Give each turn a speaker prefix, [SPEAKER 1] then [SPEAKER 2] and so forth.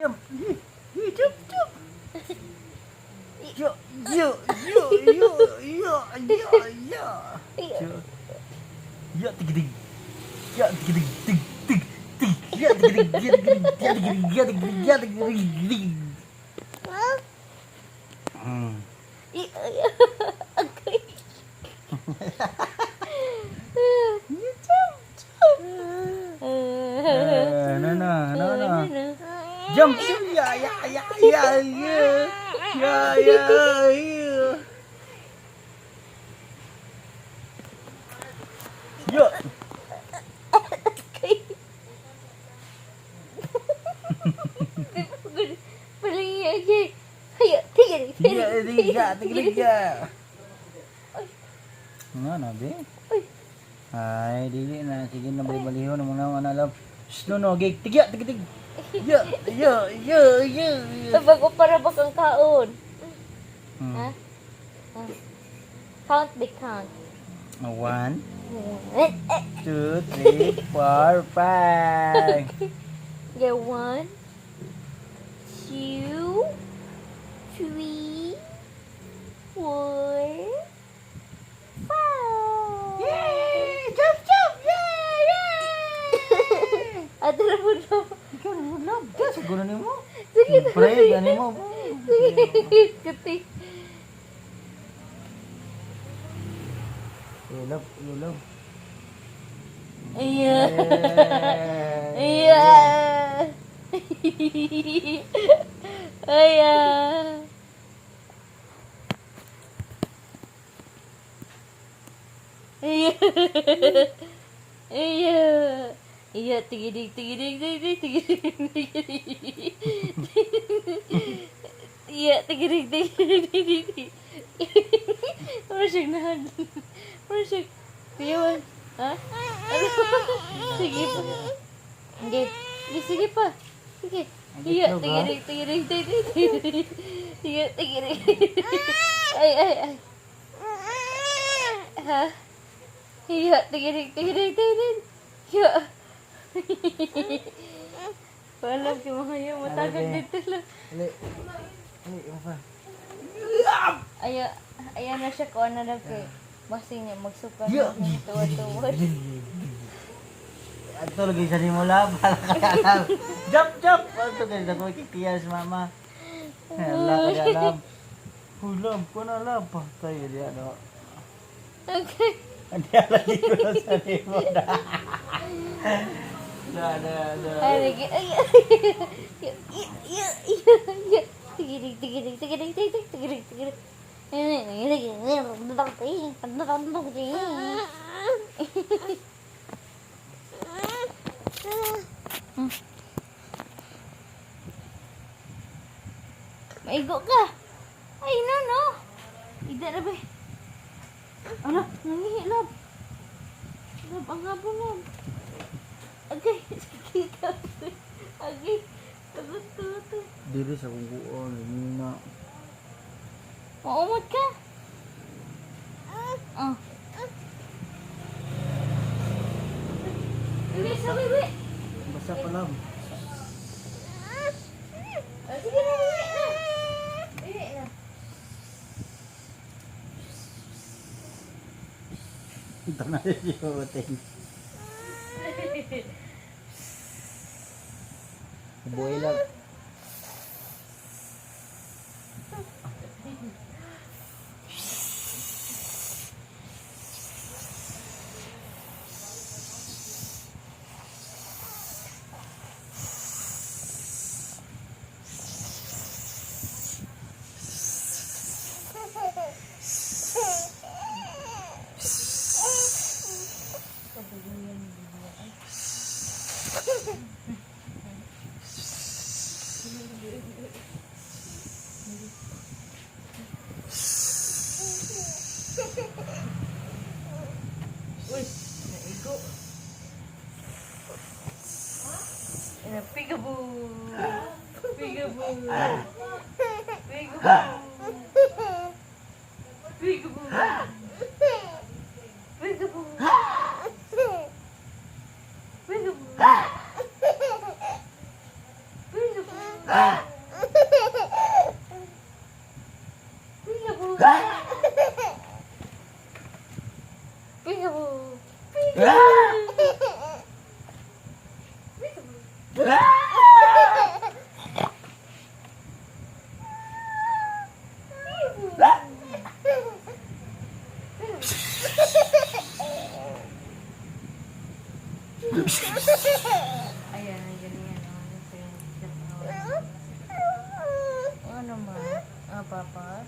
[SPEAKER 1] Jump. Jump, jump. Yo, yo, yo, yo, yo, yo, yo. Yo. Yo, tig tig. Yo, tig tig tig tig tig. Yo, tig tig tig tig tig tig tig tig tig tig tig.
[SPEAKER 2] Okay.
[SPEAKER 1] Jump, jump. Eh, no, no, no, no. Jump, jump, ya, ya, ya, ya, ya, ya, ya, ya. Yo.
[SPEAKER 2] Okay. Tiga,
[SPEAKER 1] Tiga, tiga, tiga, tiga. Nga na, be. Ay, dili na. Sige na, bali-balihon na muna na alam. Shh, no, no, gig. Tiga, tiga, tiga. Yo, yo, yo, yo, yo.
[SPEAKER 2] Bago para ba kang kaon? Ha? Count the count.
[SPEAKER 1] 1, 2, 3, 4, 5.
[SPEAKER 2] Yeah, 1, 2, 3, 4, 5.
[SPEAKER 1] Yay! Jump, jump! Yay! Yay!
[SPEAKER 2] Ato na po na.
[SPEAKER 1] Ikaw na mo, love. Diyan, siguro ni mo.
[SPEAKER 2] Sige na.
[SPEAKER 1] Pre, gani mo.
[SPEAKER 2] Sige. Kuti.
[SPEAKER 1] You love, you love.
[SPEAKER 2] Iya. Iya. Iya. Iya. Iya. Iya, tigidig, tigidig, tigidig, tigidig, tigidig. Iya, tigidig, tigidig, tigidig. Mura siyang nahan. Mura siyang, tiyawan. Ha? Ano? Sige pa. Sige. Sige, sige pa. Sige. Iya, tigidig, tigidig, tigidig, tigidig. Iya, tigidig. Ay, ay, ay. Ha? Iya, tigidig, tigidig, tigidig. Iya. Wala, mga matagad dito lang.
[SPEAKER 1] Ali. Ali, pa.
[SPEAKER 2] Aya, aya na siya ko ano na kay basing niya magsuka
[SPEAKER 1] Yo.
[SPEAKER 2] na tuwa-tuwa.
[SPEAKER 1] Ato lagi sa nimo lab. Jump, jump. Ato kay dako kikiyas mama. Hala ka lab. Hulab ko na lab. Patay diya no.
[SPEAKER 2] Okay.
[SPEAKER 1] Hindi lagi ko na sa nimo na. Na na na.
[SPEAKER 2] Ay, lagi. Ay, ay. Iya, iya, iya. Tigidig, tigidig, tigidig, tigidig, tigidig, tigidig. Maigo ka. Ay, no, no. Ida na ba? Ano? Nangihi, love. Love, ang habo, love. Agay, sakit. Agay. Tagot, tagot.
[SPEAKER 1] Diri sa kungkuon, na.
[SPEAKER 2] Maumot ka. Ah. Bibi, sa bibi.
[SPEAKER 1] Basta pa lab.
[SPEAKER 2] Ah, sige na, bibi na. Bibi na.
[SPEAKER 1] Ito na si Uting. Buhay lang.
[SPEAKER 2] Uy, naigo. Peekaboo. Peekaboo. Peekaboo. Peekaboo. Peekaboo. Peekaboo. Peekaboo. Peekaboo. Peekaboo. Peekaboo. Peekaboo. Ayan, ganyan. Ano ba? Ah, papa?